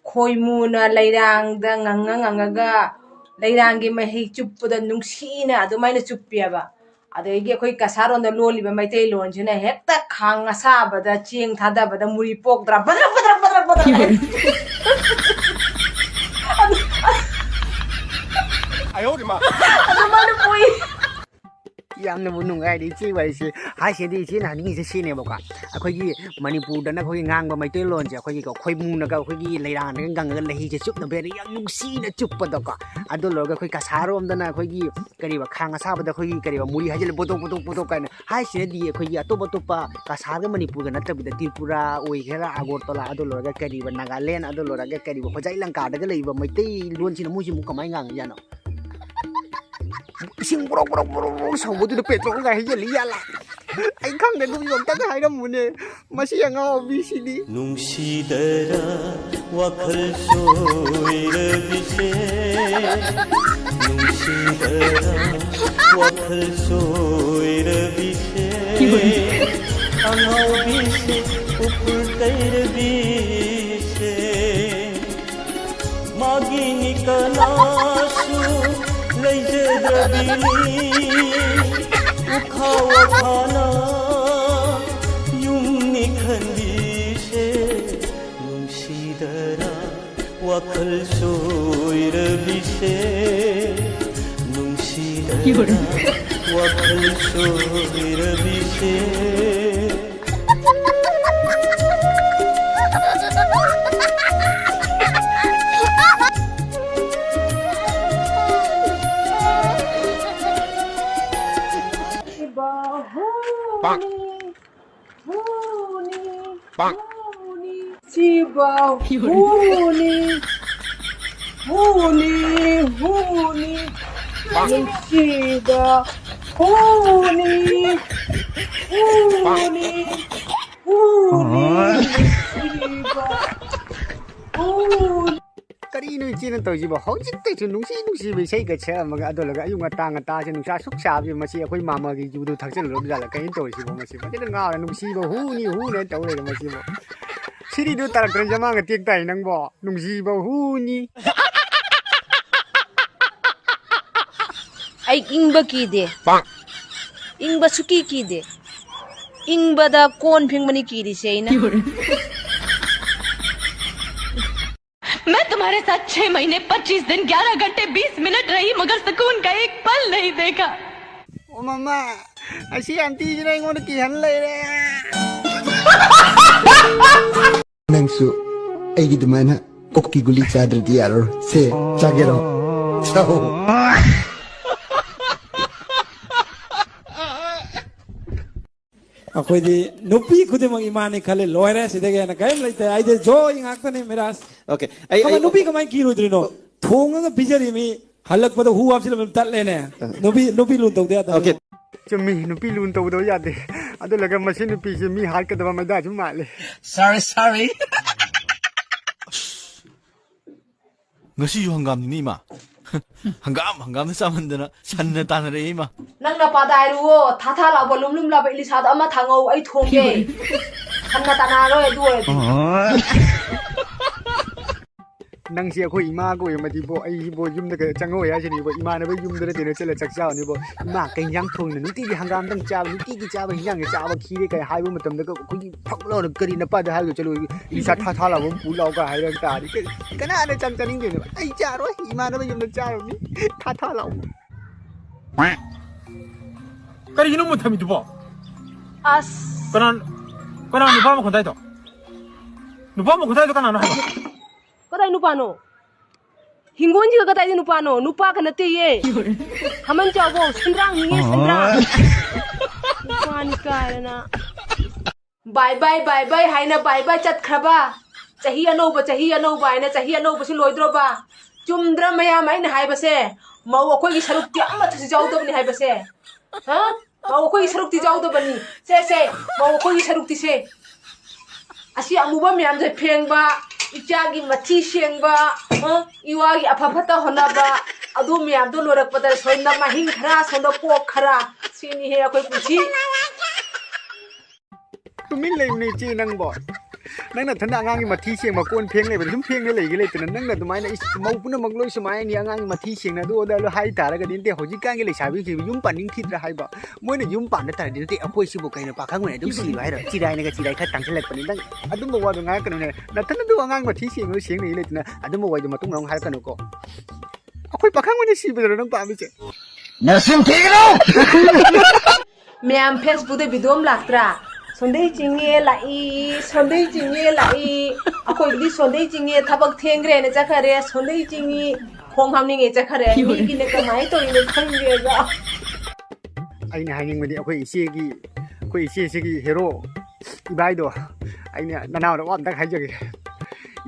ꯈꯣꯏꯃꯨꯅ ꯂꯩꯔꯥꯡꯗ ꯉꯪꯉ ꯉꯪꯉꯒ ꯂꯩꯔꯥꯡꯒꯤ ꯃꯍꯩ ꯆꯨꯞꯄꯗ ꯅꯨꯡꯁꯤꯅ ꯑꯗꯨꯃꯥꯏꯅ ꯆꯨꯞꯄꯦꯕ꯫ ꯑꯗꯒꯤ ꯑꯩꯈꯣꯏ ꯀꯁꯥꯔꯣꯟꯗ ꯂꯣꯜꯂꯤꯕ ꯃꯩꯇꯩꯂꯣꯟꯁꯤꯅ ꯍꯦꯛꯇ ꯈꯥꯡ ꯑꯁꯥꯕꯗ ꯆꯦꯡ ꯊꯥꯗꯕꯗ ꯃꯨꯔꯤ ꯄꯣꯛꯇ꯭ꯔꯥ, ꯕꯗ꯭ꯔꯛ, ꯕꯗ꯭ꯔꯛ, ꯕꯗ꯭ꯔꯛ, ꯕꯗ꯭ꯔꯛ ꯍꯥꯏ꯫ ꯑꯗꯨ-, ꯑꯗꯨꯃꯥꯏꯅ ꯄꯣꯛꯏ꯫ ꯌꯥꯝꯅꯕꯨ ꯅꯨꯡꯉꯥꯏꯔꯤ ꯏꯆꯦ ꯋꯥꯔꯤꯁꯦ꯫ ꯍꯥꯏꯁꯤꯗꯤ ꯏꯆꯦꯅ ꯍꯥꯏꯅꯤꯡꯉꯤꯁꯦ ꯁꯤꯅꯦꯕꯀꯣ, ꯑꯩꯈꯣꯏꯒꯤ ꯃꯅꯤꯄꯨꯔꯗꯅ ꯑꯩꯈꯣꯏꯒꯤ ꯉꯥꯡꯕ ꯃꯩꯇꯩꯂꯣꯟꯁꯦ ꯑꯩꯈꯣꯏꯒꯤ ꯈꯣꯏꯃꯨꯅꯒ ꯑꯩꯈꯣꯏꯒꯤ ꯂꯩꯔꯥꯡꯗꯒ ꯉꯪꯉꯒ ꯂꯩꯍꯩꯁꯦ ꯆꯨꯞꯅꯕ ꯍꯦꯟꯅ ꯌꯥꯝ ꯅꯨꯡꯁꯤꯅ ꯆꯨꯞꯄꯗꯣꯀꯣ꯫ ꯑꯗꯨ ꯂꯣꯏꯔꯒ ꯑꯩꯈꯣꯏ ꯀꯁꯥꯔꯣꯝꯗꯅ ꯑꯩꯈꯣꯏꯒꯤ ꯀꯔꯤꯕ, ꯈꯥꯡ ꯑꯁꯥꯕꯗ ꯑꯩꯈꯣꯏꯒꯤ ꯀꯔꯤꯕ, ꯃꯨꯔꯤ ꯍꯩꯖꯤꯜꯂ ꯄꯣꯇꯣꯛ, ꯄꯣꯇꯣꯛ, ꯄꯣꯇꯣꯛ ꯀꯥꯏꯅ ꯍꯥꯏꯁꯤꯅꯗꯤ ꯑꯩꯈꯣꯏꯒꯤ ꯑꯇꯣꯞ ꯑꯇꯣꯞꯄ ꯀꯁꯥꯔꯒ ꯃꯅꯤꯄꯨꯔꯒ ꯅꯠꯇꯕꯤꯗ ꯇ꯭ꯔꯤꯄꯨꯔꯥ ꯑꯣꯏꯒꯦꯔꯥ, ꯑꯒꯣꯔꯇꯣꯂꯥ, ꯑꯗꯨ ꯂꯣꯏꯔꯒ ꯀꯔꯤꯕ, ꯅꯥꯒꯥꯂꯦꯟ, ꯑꯗꯨ ꯂꯣꯏꯔꯒ ꯀꯔꯤꯕ, ꯍꯣꯖꯥꯏ ꯂꯪꯀꯥꯗꯒ ꯂꯩꯕ ꯃꯩꯇꯩꯂꯣꯟꯁꯤꯅ ꯃꯣꯏꯁꯤ ꯑꯃꯨꯛ ꯀꯃꯥꯏꯅ ꯉꯥꯡꯉꯤꯖꯥꯠꯅꯣ? ꯏꯁꯤꯡ ꯕ꯭ꯔꯣꯛ ꯕ꯭ꯔꯣꯛ ꯕ꯭ꯔꯣꯛ ꯕ꯭ꯔꯣꯛ ꯁꯧꯕꯗꯨꯗ ꯄꯦꯇ꯭ꯔꯣꯜꯒ ꯍꯩꯖꯤꯜꯂꯤ ꯌꯥꯜꯂ꯫ ꯑꯩ ꯈꯪꯗꯦ, ꯑꯗꯨꯒꯤ ꯑꯝꯇꯒ ꯍꯥꯏꯔꯝꯃꯨꯅꯦ꯫ ꯃꯁꯤ ꯑꯉꯥꯎꯕꯤꯁꯤꯗꯤ꯫ ꯅꯨꯡꯁꯤꯗꯔꯥ ꯋꯥꯈꯜ ꯆꯣꯏꯔꯕꯤꯁꯦ? ꯅꯨꯡꯁꯤꯗꯔꯥ ꯋꯥꯈꯜ ꯆꯣꯏꯔꯕꯤ? ꯑꯉꯥꯎꯕꯤꯁꯦ, ꯎꯈꯨꯜ ꯀꯩꯔꯕꯤꯁꯦ, ꯃꯥꯒꯤꯅꯤ ꯀꯅꯥꯁꯨ ꯂꯩꯖꯗ꯭ꯔꯕꯤꯅꯤ꯫ ꯎꯈꯥ ꯋꯥꯈꯥꯅ ꯌꯨꯝꯅꯤ ꯈꯟꯕꯤꯁꯦ, ꯅꯨꯡꯁꯤꯗꯔꯥ ꯋꯥꯈꯜ ꯆꯣꯏꯔꯕꯤꯁꯦ, ꯅꯨꯡꯁꯤꯗꯔꯥ ꯋꯥꯈꯜ ꯆꯣꯏꯔꯕꯤꯁꯦ꯫ ꯍꯨꯅꯤ, ꯍꯨꯅꯤ, ꯍꯨꯅꯤ꯫ ꯁꯤꯕ ꯍꯨꯅꯤ, ꯍꯨꯅꯤ, ꯍꯨꯅꯤ꯫ ꯅꯨꯡꯁꯤꯕ ꯍꯨꯅꯤ, ꯍꯨꯅꯤ, ꯍꯨꯅꯤ, ꯅꯨꯡꯁꯤꯕ ꯍꯨꯅꯤ꯫ ꯀꯔꯤꯅꯣ ꯏꯆꯦꯅ ꯇꯧꯔꯤꯁꯤꯕꯣ? ꯍꯧꯖꯤꯛꯇꯁꯨ ꯅꯨꯡꯁꯤ ꯅꯨꯡꯁꯤꯕ ꯏꯁꯩꯒ ꯁꯛꯑꯝꯃꯒ, ꯑꯗꯨꯂꯒ ꯑꯌꯨꯛ ꯉꯟꯇꯥ ꯉꯟꯇꯥꯁꯦ ꯅꯨꯡꯁꯥ ꯁꯨꯛ ꯁꯥꯕꯁꯦ, ꯃꯁꯤ ꯑꯩꯈꯣꯏ ꯃꯥꯝꯃꯒꯤ ꯌꯨꯗꯨ ꯊꯛꯆꯜꯂꯨꯔꯕ ꯖꯥꯠꯂ? ꯀꯩꯅꯣ ꯇꯧꯔꯤꯁꯤꯕꯣ? ꯃꯁꯤ ꯐꯖꯅ ꯉꯥꯎꯔꯦ, ꯅꯨꯡꯁꯤꯕ ꯍꯨꯅꯤ ꯍꯨꯅꯤ ꯇꯧ ꯂꯩꯔꯦ ꯃꯁꯤꯕꯣ꯫ ꯁꯤꯔꯤꯗꯨ ꯇꯥꯔꯛꯇ꯭ꯔ ꯖꯃꯥꯡꯒ ꯇꯦꯛ ꯇꯥꯏ ꯅꯪꯕꯣ꯫ ꯅꯨꯡꯁꯤꯕ ꯍꯨꯅꯤ꯫ ꯑꯩ ꯏꯪꯕ ꯀꯤꯗꯦ꯫ ꯏꯪꯕ ꯁꯨꯀꯤ ꯀꯤꯗꯦ꯫ ꯏꯪꯕꯗ ꯀꯣꯟ ꯐꯦꯡꯕꯅꯤ ꯀꯤꯔꯤꯁꯦ ꯑꯩꯅ꯫ मैं तुम्हारे साथ छह महीने, पच्चीस दिन, ग्यारह घंटे, बीस मिनट रही, मगर सुकून का एक पल नहीं देखा। ꯑꯣ ꯃꯃꯥ, ꯑꯁꯤ ꯑꯟꯇꯤꯁꯤꯅ ꯑꯩꯉꯣꯟꯗ ꯀꯤꯍꯟ ꯂꯩꯔꯦ꯫ ꯅꯪꯁꯨ ꯑꯩꯒꯤ ꯑꯗꯨꯃꯥꯏꯅ ꯀꯣꯛꯀꯤ ꯒꯨꯂꯤ ꯆꯥꯗ꯭ꯔꯗꯤ ꯌꯥꯔꯔꯣꯏ꯫ ꯁꯦ, ꯆꯥꯒꯦꯔꯣ? ꯆꯥꯎ꯫ ꯑꯩꯈꯣꯏꯗꯤ ꯅꯨꯄꯤ ꯈꯨꯗꯤꯡꯃꯛ ꯏꯃꯥꯅꯤ ꯈꯜꯂꯦ꯫ ꯂꯣꯏꯔꯦ, ꯁꯤꯗꯒꯤ ꯍꯦꯟꯅ ꯀꯔꯤꯝ ꯂꯩꯇꯦ꯫ ꯑꯩꯗꯤ ꯖꯣꯏ ꯉꯥꯛꯇꯅꯤ, ꯃꯤꯔꯥꯖ꯫ ꯑꯣꯀꯦ, ꯑꯩ, ꯀꯃꯥꯏ, ꯑꯩ, ꯅꯨꯄꯤ ꯀꯃꯥꯏꯅ ꯀꯤꯔꯣꯏꯗ꯭ꯔꯤꯅꯣ? ꯊꯣꯡꯉꯒ ꯄꯤꯖꯔꯤ ꯃꯤ, ꯍꯜꯂꯛꯄꯗ ꯍꯨ ꯍꯥꯞꯆꯤꯜꯂꯝꯃꯤ ꯇꯠꯂꯦꯅꯦ꯫ ꯑ꯫ ꯅꯨꯄꯤ, ꯅꯨꯄꯤ ꯂꯨꯅ ꯇꯧꯗ ꯌꯥꯗꯕꯅꯤ꯫ ꯑꯣꯀꯦ꯫ ꯆꯨꯝꯃꯤ, ꯅꯨꯄꯤ ꯂꯨꯅ ꯇꯧꯗꯕ ꯌꯥꯗꯦ꯫ ꯑꯗꯨꯂꯒ ꯃꯁꯤ ꯅꯨꯄꯤꯁꯦ ꯃꯤ ꯍꯥꯠꯀꯗꯕ ꯃꯩꯗꯥꯁꯨ ꯃꯥꯜꯂꯦ꯫ Sorry, sorry. ꯉꯁꯤꯁꯨ ꯍꯪꯒꯥꯝꯅꯤꯅꯦ, ꯏꯃꯥ꯫ ꯍꯪꯒꯥꯝ ꯍꯪꯒꯥꯝꯗ ꯆꯥꯃꯟꯗꯅ ꯁꯟꯅ ꯇꯥꯟꯅꯔꯛꯏ ꯏꯃꯥ꯫ ꯅꯪ ꯅꯄꯥꯗ ꯍꯥꯏꯔꯨꯑꯣ, ꯊꯥ ꯊꯥ ꯂꯥꯎꯕ ꯂꯨꯝ ꯂꯨꯝ ꯂꯥꯎꯕ ꯏꯂꯤꯁꯥꯗꯣ ꯑꯃ ꯊꯥꯡꯉꯧ, ꯑꯩ ꯊꯣꯡꯒꯦ꯫ ꯁꯟꯅ ꯇꯥꯟꯅꯔꯣꯏ ꯑꯗꯨ ꯑꯣꯏꯔꯗꯤ꯫ ꯅꯪꯁꯤ ꯑꯩꯈꯣꯏ ꯏꯃꯥꯒ ꯑꯣꯏꯔꯝꯃꯗꯤꯕꯣ, ꯑꯩꯕꯣ ꯌꯨꯝꯗꯒ ꯆꯪꯉꯛꯑꯣꯏ ꯍꯥꯏꯁꯤꯅꯤꯕꯣ꯫ ꯏꯃꯥꯟꯅꯕ ꯌꯨꯝꯗꯔ ꯀꯩꯅꯣ ꯆꯠꯂ ꯆꯥꯛ ꯆꯥꯕꯅꯤꯕꯣ꯫ "ꯏꯃꯥ, ꯀꯩ ꯏꯟꯖꯥꯡ ꯊꯣꯡꯉꯤꯅꯣ? ꯅꯨꯡꯇꯤꯒꯤ ꯍꯪꯒꯥꯝꯗꯪ ꯆꯥꯕ, ꯅꯨꯡꯇꯤꯒꯤ ꯆꯥꯕ ꯍꯤꯟꯖꯥꯡꯁꯦ ꯆꯥꯕ ꯈꯤꯔꯦ" ꯀꯥꯏ ꯍꯥꯏꯕ ꯃꯇꯝꯗꯒ ꯑꯩꯈꯣꯏꯒꯤ ꯐꯛ ꯂꯥꯎꯅ ꯀꯔꯤ ꯅꯄꯥꯗ ꯍꯥꯏꯔꯒ ꯆꯠꯂꯨ, "ꯏꯁꯥ ꯊꯥ ꯊꯥ ꯂꯥꯎꯕ ꯑꯃ ꯄꯨ ꯂꯥꯎ" ꯀꯥꯏ ꯍꯥꯏꯔꯛ ꯇꯥꯔꯗꯤ ꯀꯩ-, ꯀꯅꯥꯅ ꯆꯥꯛ ꯆꯥꯅꯤꯡꯗꯣꯏꯅꯣ? ꯑꯩ ꯆꯥꯔꯣꯏ, ꯏꯃꯥꯟꯅꯕ ꯌꯨꯝꯗ ꯆꯥꯔꯨꯅꯤ ꯊꯥ ꯊꯥ ꯂꯥꯎꯕ꯫ ꯀꯔꯤꯒꯤꯅꯣ ꯃꯨꯠ ꯊꯝꯃꯤꯗꯨꯕꯣ? ꯑꯁ ꯀꯅꯥ ꯀꯅꯥ ꯅꯨꯄꯥ ꯃꯈꯣꯟ ꯇꯥꯏꯗꯣ? ꯅꯨꯄꯥ ꯃꯈꯣꯟ ꯇꯥꯏꯗꯣ ꯀꯅꯥꯅꯣ ꯍꯥꯏꯕ? ꯀꯗꯥꯏ ꯅꯨꯄꯥꯅꯣ? ꯍꯤꯡꯒꯣꯜꯁꯤꯒ ꯀꯗꯥꯏꯗ ꯅꯨꯄꯥꯅꯣ? ꯅꯨꯄꯥ ꯈ ꯅꯠꯇꯦꯌꯦ꯫ ꯈꯃꯟ ꯆꯥꯎꯕꯧ ꯁꯦꯟꯗ꯭ꯔꯥꯡꯅꯤꯌꯦ ꯁꯦꯟꯗ꯭ꯔꯥꯡ꯫ ꯅꯨꯄꯥꯅꯤ ꯀꯥꯏꯅ꯫ ꯕꯥꯏ ꯕꯥꯏ ꯕꯥꯏ ꯕꯥꯏ ꯍꯥꯏꯅ ꯕꯥꯏ ꯕꯥꯏ ꯆꯠꯈ꯭ꯔꯕ꯫ ꯆꯍꯤ ꯑꯅꯧꯕ ꯆꯍꯤ ꯑꯅꯧꯕ ꯍꯥꯏꯅ ꯆꯍꯤ ꯑꯅꯧꯕꯁꯨ ꯂꯣꯏꯗ꯭ꯔꯣꯕ꯫ ꯆꯨꯝꯗ꯭ꯔ ꯃꯌꯥꯝ ꯑꯩꯅ ꯍꯥꯏꯕꯁꯦ? ꯃꯧ ꯑꯩꯈꯣꯏꯒꯤ ꯁꯔꯨꯛꯇꯤ ꯑꯃꯠꯇꯁꯨ ꯌꯥꯎꯗꯕꯅꯤ ꯍꯥꯏꯕꯁꯦ꯫ ꯍꯥ? ꯃꯧ ꯑꯩꯈꯣꯏꯒꯤ ꯁꯔꯨꯛꯇꯤ ꯌꯥꯎꯗꯕꯅꯤ꯫ ꯁꯦ ꯁꯦ, ꯃꯧ ꯑꯩꯈꯣꯏꯒꯤ ꯁꯔꯨꯛꯇꯤ ꯁꯦ꯫ ꯑꯁꯤ ꯑꯃꯨꯕ ꯃꯌꯥꯝꯁꯦ ꯐꯦꯡꯕ, ꯏꯆꯥꯒꯤ ꯃꯊꯤ ꯁꯦꯡꯕ, ꯑ, ꯏꯋꯥꯒꯤ ꯑꯐ ꯐꯠꯇ ꯍꯣꯠꯅꯕ, ꯑꯗꯨ ꯃꯌꯥꯝꯗꯣ ꯂꯣꯏꯔꯛꯄꯗ ꯁꯣꯝꯗ ꯃꯍꯤꯡ ꯈꯔ, ꯁꯣꯝꯗ ꯀꯣꯛ ꯈꯔ, ꯁꯤꯅꯤꯍꯦ ꯑꯩꯈꯣꯏ ꯄꯨꯟꯁꯤ꯫ ꯇꯨꯃꯤꯟ ꯂꯩꯌꯨꯅꯦ ꯏꯆꯦ ꯅꯪꯕꯣ꯫ ꯅꯪ ꯅꯊꯟꯗ ꯑꯉꯥꯡꯒꯤ ꯃꯊꯤ ꯁꯦꯡꯕ ꯀꯣꯟ ꯐꯦꯡ ꯂꯩꯕꯗ ꯁꯨꯝ ꯐꯦꯡꯅ ꯂꯩꯒꯦ ꯂꯩꯇꯅ, ꯅꯪꯅ ꯑꯗꯨꯃꯥꯏꯅ ꯏꯁ, ꯃꯧ ꯄꯨꯝꯅꯃꯛ ꯂꯣꯏ ꯁꯨꯃꯥꯏꯅꯅꯤ, ꯑꯉꯥꯡꯒꯤ ꯃꯊꯤ ꯁꯦꯡꯅ ꯑꯗꯨ ꯑꯗꯥ ꯂꯣꯏ ꯍꯥꯏ ꯇꯥꯔꯒꯗꯤ, ꯅꯠꯇꯦ ꯍꯧꯖꯤꯛꯀꯥꯟꯒꯤ ꯂꯩꯁꯥꯕꯤꯁꯤꯡꯁꯤ ꯌꯨꯝ ꯄꯥꯅꯤꯡꯈꯤꯗ꯭ꯔꯥ ꯍꯥꯏꯕ? ꯃꯣꯏꯅ ꯌꯨꯝ ꯄꯥꯟꯗ ꯇꯥꯔꯗꯤ, ꯅꯠꯇꯦ ꯑꯩꯈꯣꯏꯁꯤꯕꯨ ꯀꯩꯅꯣ ꯄꯥꯈꯪ ꯑꯣꯏꯅ ꯑꯗꯨꯝ ꯁꯤꯔꯣ ꯍꯥꯏꯔꯣ? ꯆꯤꯔꯥꯏꯅꯒ ꯆꯤꯔꯥꯏ ꯈꯔ ꯇꯥꯡꯁꯤꯜꯂꯛꯄꯅꯤ꯫ ꯅꯪ ꯑꯗꯨꯝꯕ ꯋꯥꯗꯣ ꯉꯥꯡꯉꯛꯀꯅꯨꯅꯦ꯫ ꯅꯊꯟꯗ ꯑꯗꯨ ꯑꯉꯥꯡ ꯃꯊꯤ ꯁꯦꯡꯕꯗꯣ ꯁꯦꯡꯅ ꯂꯩꯇꯅ ꯑꯗꯨꯝꯕ ꯋꯥꯗꯣ ꯃꯇꯨꯡ ꯃꯅꯥꯎ ꯍꯥꯏꯔꯛꯀꯅꯨꯀꯣ꯫ ꯑꯩꯈꯣꯏ ꯄꯥꯈꯪ ꯑꯣꯏꯅ ꯁꯤꯕꯗꯨꯔꯣ ꯅꯪ ꯄꯥꯝꯃꯤꯁꯦ? ꯅꯆꯤꯟ ꯊꯤꯒꯅꯨ! ꯃꯌꯥꯝ ꯐꯦꯁꯕꯨꯛꯇ ꯚꯤꯗꯤꯑꯣ ꯑꯃ ꯂꯥꯛꯇ꯭ꯔꯥ? ꯁꯣꯟꯗꯩ ꯆꯤꯡꯉꯦ ꯂꯥꯛꯏ, ꯁꯣꯟꯗꯩ ꯆꯤꯡꯉꯦ ꯂꯥꯛꯏ꯫ ꯑꯩꯈꯣꯏꯒꯤꯗꯤ ꯁꯣꯟꯗꯩ ꯆꯤꯡꯉꯦ ꯊꯕꯛ ꯊꯦꯡꯈ꯭ꯔꯦꯅ ꯆꯠꯈꯔꯦ, ꯁꯣꯟꯗꯩ ꯆꯤꯡꯉꯤ ꯈꯣꯡ ꯍꯥꯝꯅꯤꯡꯉꯦ ꯆꯠꯈꯔꯦ꯫ ꯃꯤꯒꯤꯅ ꯀꯃꯥꯏꯅ ꯇꯧꯔꯤꯅꯣ ꯈꯪꯗꯦꯕ꯫ ꯑꯩꯅ ꯍꯥꯏꯅꯤꯡꯕꯗꯤ ꯑꯩꯈꯣꯏ ꯏꯆꯦꯒꯤ, ꯑꯩꯈꯣꯏ ꯏꯆꯦꯁꯤꯒꯤ ꯍꯦꯔꯣ ꯏꯕꯥꯏꯗꯣ, ꯑꯩꯅ ꯅꯅꯥꯎꯗ ꯋꯥ ꯑꯝꯇꯪ ꯍꯥꯏꯖꯒꯦ꯫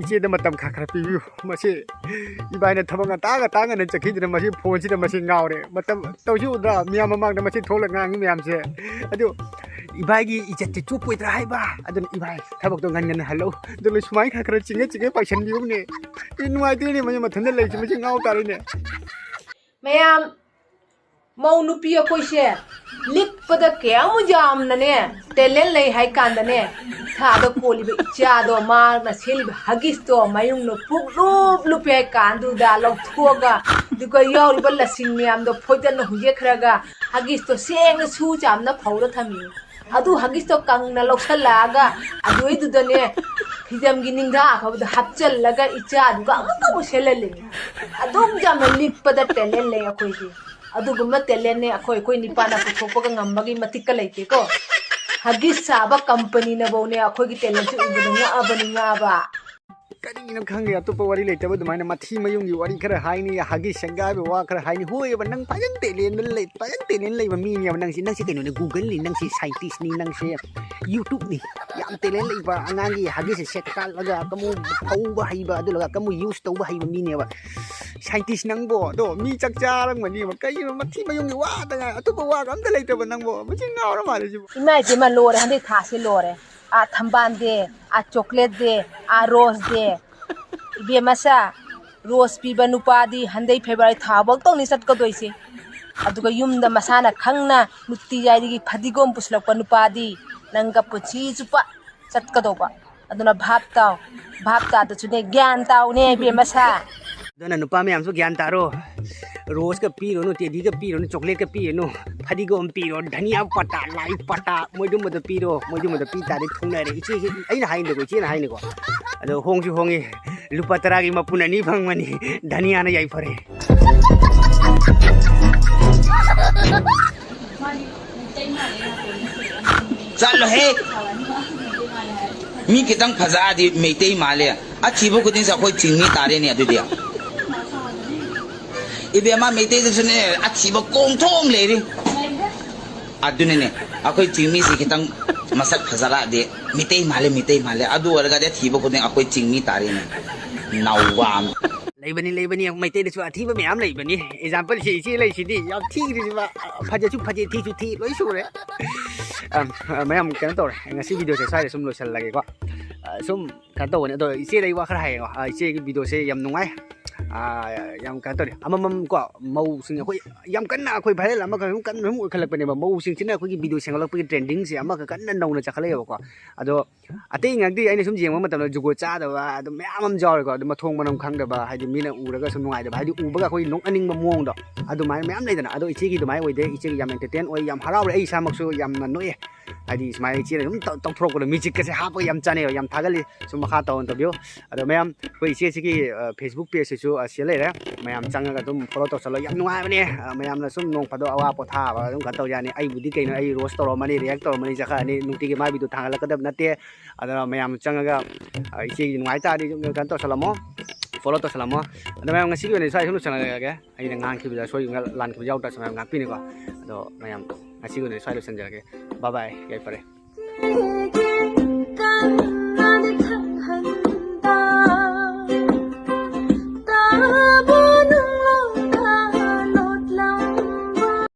ꯏꯆꯦꯗ ꯃꯇꯝ ꯈꯔ ꯈꯔ ꯄꯤꯕꯤꯌꯨ꯫ ꯃꯁꯤ ꯏꯕꯥꯏꯅ ꯊꯕꯛ ꯉꯟꯇꯥ ꯉꯟꯇꯥ ꯉꯟꯅ ꯆꯠꯈꯤꯗꯅ ꯃꯁꯤ ꯐꯣꯟꯁꯤꯗ ꯃꯁꯤ ꯉꯥꯎꯔꯦ꯫ ꯃꯇꯝ ꯇꯧꯁꯤ ꯎꯗ꯭ꯔꯥ? ꯃꯤꯌꯥꯝ ꯃꯃꯥꯡꯗ ꯃꯁꯤ ꯊꯣꯛꯂꯒ ꯉꯥꯡꯉꯤ ꯃꯌꯥꯝꯁꯦ꯫ ꯑꯗꯨ ꯏꯕꯥꯏꯒꯤ ꯏꯖꯠꯁꯦ ꯆꯨꯞꯄꯣꯏꯗ꯭ꯔꯥ ꯍꯥꯏꯕ? ꯑꯗꯨꯅ ꯏꯕꯥꯏ, ꯊꯕꯛꯇꯣ ꯉꯟ ꯉꯟꯅ ꯍꯜꯂꯛꯎ꯫ ꯑꯗꯨ ꯂꯣꯏ ꯁꯨꯃꯥꯏꯅ ꯈꯔ ꯈꯔ ꯆꯤꯡꯉ ꯆꯤꯡꯉ ꯄꯥꯏꯁꯟꯕꯤꯌꯨꯅꯦ꯫ ꯏ ꯅꯨꯡꯉꯥꯏꯇꯦꯅꯦ, ꯃꯁꯤ ꯃꯊꯟꯇ ꯂꯩꯁꯤ, ꯃꯁꯤ ꯉꯥꯎ ꯇꯥꯔꯦꯅꯦ꯫ ꯃꯌꯥꯝ, ꯃꯧ ꯅꯨꯄꯤ ꯑꯩꯈꯣꯏꯁꯦ ꯂꯤꯛꯄꯗ ꯀꯌꯥꯃꯨꯛ ꯌꯥꯝꯅꯅꯦ ꯇꯦꯂꯦꯟ ꯂꯩ ꯍꯥꯏ ꯀꯥꯟꯗꯅꯦ, ꯏꯁꯥꯗ ꯀꯣꯜꯂꯤꯕ ꯏꯆꯥꯗꯣ, ꯃꯥꯅ ꯁꯦꯠꯂꯤꯕ ꯍꯒꯤꯁꯇꯣ ꯃꯌꯨꯡꯅ ꯄꯨꯛꯂꯨꯞ ꯂꯨꯞꯄꯦ ꯍꯥꯏ ꯀꯥꯟꯗꯨꯗ ꯂꯧꯊꯣꯛꯑꯒ, ꯑꯗꯨꯒ ꯌꯥꯎꯔꯤꯕ ꯂꯁꯤꯡ ꯃꯌꯥꯝꯗꯣ ꯐꯣꯏꯗꯠꯅ ꯍꯨꯏꯖꯈ꯭ꯔꯒ, ꯍꯒꯤꯁꯇꯣ ꯁꯦꯡꯅ ꯁꯨ ꯆꯥꯝꯅ ꯐꯧꯔ ꯊꯝꯃꯤ꯫ ꯑꯗꯨ ꯍꯒꯤꯁꯇꯣ ꯀꯪꯅ ꯂꯧꯁꯜꯂꯛꯑꯒ, ꯑꯗꯨꯏꯗꯨꯗꯅꯦ, ꯐꯤꯖꯝꯒꯤ ꯅꯤꯡꯊꯥ ꯑꯐꯕꯗ ꯍꯥꯞꯆꯜꯂꯒ ꯏꯆꯥꯗꯨꯒ ꯑꯃꯨꯛꯀ ꯑꯃꯨꯛ ꯁꯦꯠꯍꯜꯂꯤꯅꯤ꯫ ꯑꯗꯨꯝ ꯌꯥꯝꯅ ꯂꯤꯛꯄꯗ ꯇꯦꯂꯦꯟ ꯂꯩ ꯑꯩꯈꯣꯏꯗꯤ꯫ ꯑꯗꯨꯒꯨꯝꯕ ꯇꯦꯂꯦꯟꯅꯦ ꯑꯩꯈꯣꯏ, ꯑꯩꯈꯣꯏ ꯅꯤꯄꯥꯅ ꯄꯨꯊꯣꯛꯄꯒ ꯉꯝꯕꯒꯤ ꯃꯇꯤꯛꯀ ꯂꯩꯇꯦꯀꯣ꯫ ꯍꯒꯤꯁ ꯁꯥꯕ ꯀꯝꯄꯅꯤꯅꯕꯧꯅꯦ ꯑꯩꯈꯣꯏꯒꯤ ꯇꯦꯂꯦꯟꯁꯦ ꯎꯕꯗ ꯉꯛꯑꯕꯅꯤ, ꯉꯛꯑꯕ꯫ ꯀꯔꯤꯒꯤꯅꯣ ꯈꯪꯗꯦ, ꯑꯇꯣꯞꯄ ꯋꯥꯔꯤ ꯂꯩꯇꯕ ꯑꯗꯨꯃꯥꯏꯅ ꯃꯊꯤ ꯃꯌꯨꯡꯒꯤ ꯋꯥꯔꯤ ꯈꯔ ꯍꯥꯏꯅꯤ, ꯍꯒꯤꯁ ꯁꯦꯡꯒꯥꯏꯕ ꯋꯥ ꯈꯔ ꯍꯥꯏꯅꯤ꯫ ꯍꯣꯏꯑꯕ, ꯅꯪ ꯐꯖꯅ ꯇꯦꯂꯦꯟ ꯂꯩ, ꯐꯖꯅ ꯇꯦꯂꯦꯟ ꯂꯩꯕ ꯃꯤꯅꯦꯕ ꯅꯪꯁꯤ꯫ ꯅꯪꯁꯤ ꯀꯩꯅꯣꯅꯦ, Google-ꯅꯤ, ꯅꯪꯁꯤ scientist-ꯅꯤ, ꯅꯪꯁꯤ YouTube-ꯅꯤ꯫ ꯌꯥꯝ ꯇꯦꯂꯦꯟ ꯂꯩꯕ ꯑꯉꯥꯡꯒꯤ ꯍꯒꯤꯁꯁꯦ ꯁꯦꯠꯀꯠꯂꯒ ꯀꯃꯨ ꯐꯧꯕ ꯍꯩꯕ, ꯑꯗꯨꯒ ꯀꯃꯨ use ꯇꯧꯕ ꯍꯩꯕ ꯃꯤꯅꯦꯕ꯫ Scientist ꯅꯪꯕꯣ, ꯑꯗꯣ ꯃꯤ ꯆꯥꯛ ꯆꯥꯔꯝꯒꯅꯦꯕ꯫ ꯀꯩꯒꯤꯅꯣ ꯃꯊꯤ ꯃꯌꯨꯡꯒꯤ ꯋꯥꯗ ꯉꯥꯏ, ꯑꯇꯣꯞꯄ ꯋꯥꯒ ꯑꯝꯇ ꯂꯩꯇꯕ ꯅꯪꯕꯣ? ꯃꯁꯤ ꯉꯥꯎꯔ ꯃꯥꯜꯂꯦ ꯁꯤꯕꯨ꯫ ꯏꯃꯥ ꯏꯕꯦꯝꯃ, ꯂꯣꯏꯔꯦ, ꯍꯟꯗꯛ ꯊꯥꯁꯦ ꯂꯣꯏꯔꯦ꯫ ꯑꯥ ꯊꯝꯕꯥꯜ day, ꯑꯥ chocolate day, ꯑꯥ rose day꯫ ꯏꯕꯦꯝꯃꯁꯦ, rose ꯄꯤꯕ ꯅꯨꯄꯥꯗꯤ ꯍꯟꯗꯛ February ꯊꯥ ꯐꯧꯇꯧꯅꯤ ꯆꯠꯀꯗꯣꯏꯁꯦ꯫ ꯑꯗꯨꯒ ꯌꯨꯝꯗ ꯃꯁꯥꯅ ꯈꯪꯅ ꯅꯨꯡꯇꯤ ꯖꯥꯏꯗꯒꯤ ꯐꯗꯤꯒꯣꯝ ꯄꯨꯁꯤꯜꯂꯛꯄ ꯅꯨꯄꯥꯗꯤ ꯅꯪꯒ ꯄꯨꯟꯁꯤ ꯆꯨꯞꯄ ꯆꯠꯀꯗꯧꯕ꯫ ꯑꯗꯨꯅ ꯚꯥꯞ ꯇꯥꯎ, ꯚꯥꯞ ꯇꯥꯗꯁꯨꯅꯦ, ꯒ꯭ꯌꯥꯟ ꯇꯥꯎꯅꯦ ꯏꯕꯦꯝꯃꯁꯦ꯫ ꯑꯗꯨꯅ ꯅꯨꯄꯥ ꯃꯌꯥꯝꯁꯨ ꯒ꯭ꯌꯥꯟ ꯇꯥꯔꯣ꯫ Rose-ꯀ ꯄꯤꯔꯨꯅꯨ, teddy-ꯒ ꯄꯤꯔꯨꯅꯨ, chocolate-ꯀ ꯄꯤꯔꯨꯅꯨ, ꯐꯗꯤꯒꯣꯝ ꯄꯤꯔꯣ, ꯙꯅꯤꯌꯥ ꯄꯇꯥ, ꯂꯥꯏ ꯄꯇꯥ, ꯃꯣꯏꯗꯨꯝꯕꯗꯣ ꯄꯤꯔꯣ, ꯃꯣꯏꯗꯨꯝꯕꯗꯣ ꯄꯤ ꯇꯥꯔꯗꯤ ꯊꯨꯡꯅꯔꯦ꯫ ꯏꯆꯦꯁꯤ ꯑꯩꯅ ꯍꯥꯏꯅꯤꯀꯣ, ꯏꯆꯦꯅ ꯍꯥꯏꯅꯤꯀꯣ꯫ ꯑꯗꯣ ꯍꯣꯡꯁꯨ ꯍꯣꯡꯉꯤ, ꯂꯨꯄꯥ ꯇꯔꯥꯒꯤ ꯃꯄꯨꯟ ꯑꯅꯤ ꯐꯪꯕꯅꯤ, ꯙꯅꯤꯌꯥꯅ ꯌꯥꯏꯐꯔꯦ꯫ ꯆꯠꯂꯣꯍꯦ꯫ ꯃꯤ ꯈꯤꯇꯪ ꯐꯖꯔꯗꯤ ꯃꯩꯇꯩ ꯃꯥꯜꯂꯦ꯫ ꯑꯊꯤꯕ ꯈꯨꯗꯤꯡꯁꯦ ꯑꯩꯈꯣꯏ ꯆꯤꯡꯃꯤ ꯇꯥꯔꯦꯅꯦ ꯑꯗꯨꯗꯤ꯫ ꯏꯕꯦꯝꯃ, ꯃꯩꯇꯩꯗꯁꯨꯅꯦ ꯑꯊꯤꯕ ꯀꯣꯡꯊꯣꯡ ꯂꯩꯔꯤ꯫ ꯑꯗꯨꯅꯅꯦ, ꯑꯩꯈꯣꯏ ꯆꯤꯡꯃꯤꯁꯤ ꯈꯤꯇꯪ ꯃꯁꯛ ꯐꯖꯔꯛꯑꯗꯤ ꯃꯤꯇꯩ ꯃꯥꯜꯂꯦ, ꯃꯤꯇꯩ ꯃꯥꯜꯂꯦ꯫ ꯑꯗꯨ ꯑꯣꯏꯔꯒꯗꯤ ꯑꯊꯤꯕ ꯈꯨꯗꯤꯡ ꯑꯩꯈꯣꯏ ꯆꯤꯡꯃꯤ ꯇꯥꯔꯦꯅꯦ꯫ ꯅꯥꯎꯕ꯫ ꯂꯩꯕꯅꯤ, ꯂꯩꯕꯅꯤ, ꯃꯩꯇꯩꯗꯁꯨ ꯑꯊꯤꯕ ꯃꯌꯥꯝ ꯂꯩꯕꯅꯤ꯫ ꯑꯦꯛꯖꯥꯝꯄꯜꯁꯦ ꯏꯆꯦ ꯂꯩꯁꯤꯗꯤ, ꯌꯥꯝ ꯊꯤꯈ꯭ꯔꯤꯁꯤꯕ, ꯐꯖꯁꯨ ꯐꯖꯩ, ꯊꯤꯁꯨ ꯊꯤ, ꯂꯣꯏ ꯁꯨꯔꯦ꯫ ꯑꯝ, ꯑ, ꯃꯌꯥꯝ ꯀꯩꯅꯣ ꯇꯧꯔꯦ, ꯉꯁꯤ ꯚꯤꯗꯤꯑꯣꯁꯦ ꯁ꯭ꯋꯥꯏꯗ ꯁꯨꯝ ꯂꯣꯏꯁꯤꯜꯂꯒꯦꯀꯣ꯫ ꯑ, ꯁꯨꯝ ꯀꯩꯅꯣ ꯇꯧꯕꯅꯦ, ꯑꯗꯣ ꯏꯆꯦꯗ ꯑꯩ ꯋꯥ ꯈꯔ ꯍꯥꯏꯌꯦꯀꯣ꯫ ꯑ, ꯏꯆꯦꯒꯤ ꯚꯤꯗꯤꯑꯣꯁꯦ ꯌꯥꯝ ꯅꯨꯡꯉꯥꯏ꯫ ꯑ, ꯌꯥꯝ ꯀꯩꯅꯣ ꯇꯧꯔꯦ, ꯑꯃꯃꯝ ꯀꯣ, ꯃꯧꯁꯤꯡ ꯑꯩꯈꯣꯏ ꯌꯥꯝ ꯀꯟꯅ ꯑꯩꯈꯣꯏ ꯚꯥꯏꯔꯦꯜ ꯑꯃꯈꯛ ꯁꯨꯝ ꯀꯟꯅ ꯁꯨꯝ ꯑꯣꯏꯈꯠꯂꯛꯄꯅꯦꯕ꯫ ꯃꯧꯁꯤꯡꯁꯤꯅ ꯑꯩꯈꯣꯏꯒꯤ ꯚꯤꯗꯤꯑꯣ ꯁꯦꯝꯒꯠꯂꯛꯄꯒꯤ ꯇ꯭ꯔꯦꯟꯗꯤꯡꯁꯦ ꯑꯃꯈꯛ ꯀꯟꯅ ꯅꯧꯅ ꯆꯈꯠꯂꯛꯑꯦꯕꯀꯣ꯫ ꯑꯗꯣ ꯑꯇꯩ ꯉꯥꯛꯇꯤ ꯑꯩꯅ ꯁꯨꯝ ꯌꯦꯡꯕ ꯃꯇꯝꯗ ꯖꯨꯒꯣꯠ ꯆꯥꯗꯕ ꯑꯗꯨꯝ ꯃꯌꯥꯝ ꯑꯃ ꯌꯥꯎꯔꯦꯀꯣ꯫ ꯑꯗꯨꯝ ꯃꯊꯣꯡ ꯃꯔꯝ ꯈꯪꯗꯕ, ꯍꯥꯏꯗꯤ ꯃꯤꯅ ꯎꯔꯒ ꯁꯨꯝ ꯅꯨꯡꯉꯥꯏꯇꯕ, ꯍꯥꯏꯗꯤ ꯎꯕꯒ ꯑꯩꯈꯣꯏ ꯅꯣꯛꯅꯅꯤꯡꯕ ꯃꯑꯣꯡꯗꯣ, ꯑꯗꯨꯃꯥꯏꯅ ꯃꯌꯥꯝ ꯂꯩꯗꯅ꯫ ꯑꯗꯣ ꯏꯆꯦꯒꯤ ꯑꯗꯨꯃꯥꯏꯅ ꯑꯣꯏꯗꯦ, ꯏꯆꯦꯒꯤ ꯌꯥꯝ ꯑꯦꯟꯇꯔꯇꯦꯟ ꯑꯣꯏ, ꯌꯥꯝ ꯍꯔꯥꯎꯔꯦ, ꯑꯩ ꯏꯁꯥꯃꯛꯁꯨ ꯌꯥꯝꯅ ꯅꯣꯛꯑꯦ꯫ ꯍꯥꯏꯗꯤ ꯁꯨꯃꯥꯏꯅ ꯏꯆꯦꯅ ꯑꯗꯨꯝ ꯇꯧ-, ꯇꯧꯊꯣꯔꯛꯄꯗꯣ, ꯃ꯭ꯌꯨꯖꯤꯛꯀꯁꯦ ꯍꯥꯞꯄꯒ ꯌꯥꯝ ꯆꯥꯅꯩꯕ, ꯌꯥꯝ ꯊꯥꯒꯠꯂꯤ꯫ ꯁꯨꯝ ꯃꯈꯥ ꯇꯧꯅ ꯇꯧꯕꯤꯌꯨ꯫ ꯑꯗꯣ ꯃꯌꯥꯝ ꯑꯩꯈꯣꯏ ꯏꯆꯦꯁꯤꯒꯤ, ꯑ, Facebook ꯄꯦꯖꯁꯤꯁꯨ, ꯑ, ꯁꯤꯗ ꯂꯩꯔꯦ, ꯃꯌꯥꯝ ꯆꯪꯉꯒ ꯑꯗꯨꯝ ꯐꯣꯂꯣ ꯇꯧꯁꯜꯂꯣ꯫ ꯌꯥꯝ ꯅꯨꯡꯉꯥꯏꯕꯅꯦ꯫ ꯑ, ꯃꯌꯥꯝꯅ ꯁꯨꯝ ꯅꯣꯡ ꯐꯥꯗꯣꯛ ꯑꯋꯥ ꯄꯣꯊꯥꯕ ꯑꯗꯨꯝ ꯀꯩꯅꯣ ꯇꯧ ꯌꯥꯅꯤ꯫ ꯑꯩꯕꯨꯗꯤ ꯀꯩꯅꯣ, ꯑꯩ ꯔꯣꯁ ꯇꯧꯔꯝꯃꯅꯤ, ꯔꯤꯌꯦꯛ ꯇꯧꯔꯝꯃꯅꯤ, ꯆꯠꯈ꯭ꯔꯅꯤ꯫ ꯅꯨꯡꯇꯤꯒꯤ ꯃꯥꯏ ꯚꯤꯗꯤꯑꯣ ꯊꯥꯡꯒꯠꯂꯛꯀꯗꯕ ꯅꯠꯇꯦ꯫ ꯑꯗꯨꯅ ꯃꯌꯥꯝ ꯆꯪꯉꯒ, ꯑ, ꯏꯆꯦꯒꯤ ꯅꯨꯡꯉꯥꯏ ꯇꯥꯔꯗꯤ ꯑꯗꯨꯝ ꯀꯩꯅꯣ ꯇꯧꯁꯜꯂꯝꯃꯣ, ꯐꯣꯂꯣ ꯇꯧꯁꯜꯂꯝꯃꯣ꯫ ꯑꯗꯣ ꯃꯌꯥꯝ ꯉꯁꯤꯒꯤ ꯑꯣꯏꯅ ꯁ꯭ꯋꯥꯏ ꯁꯨꯝ ꯂꯣꯏꯁꯜꯂꯒꯦ꯫ ꯑꯩꯅ ꯉꯥꯡꯈꯤꯕꯗ ꯁꯣꯏꯈꯤꯕ ꯂꯥꯟꯈꯤꯕ ꯌꯥꯎ ꯇꯥꯔꯁꯨ ꯃꯌꯥꯝ ꯉꯥꯛꯄꯤꯅꯤꯀꯣ꯫ ꯑꯗꯣ ꯃꯌꯥꯝ ꯉꯁꯤꯒꯤ ꯑꯣꯏꯅ ꯁ꯭ꯋꯥꯏ ꯂꯣꯏꯁꯤꯟꯖꯔꯒꯦ꯫ ꯕꯥꯏ ꯕꯥꯏ, ꯌꯥꯏꯐꯔꯦ꯫